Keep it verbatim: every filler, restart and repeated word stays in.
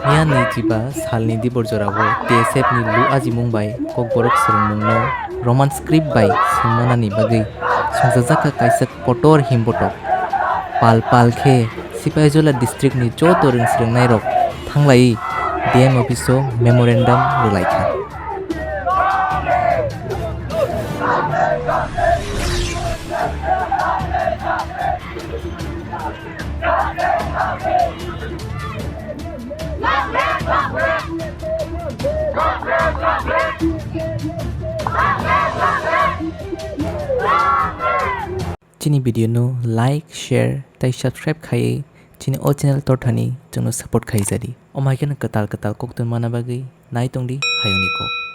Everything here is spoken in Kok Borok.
Miyani chiba salni dibor jorao T S F ni lu ajimung bai kokborok swrwngmungno Roman script bai swngmanani bagwi songchajakha kaisa kotor himbotok. Pal pal khe Sipaijola district ni joto rwng swrwngnairok thanglaiwi D M office o memorandum rwlaikha. Chini video no like, share tei subscribe khaiwi chini o channel torthani chwngno support khaijadi. Omo hai kheno kwtal kwtal koktwma bagwi nai tongdi hayungni kok.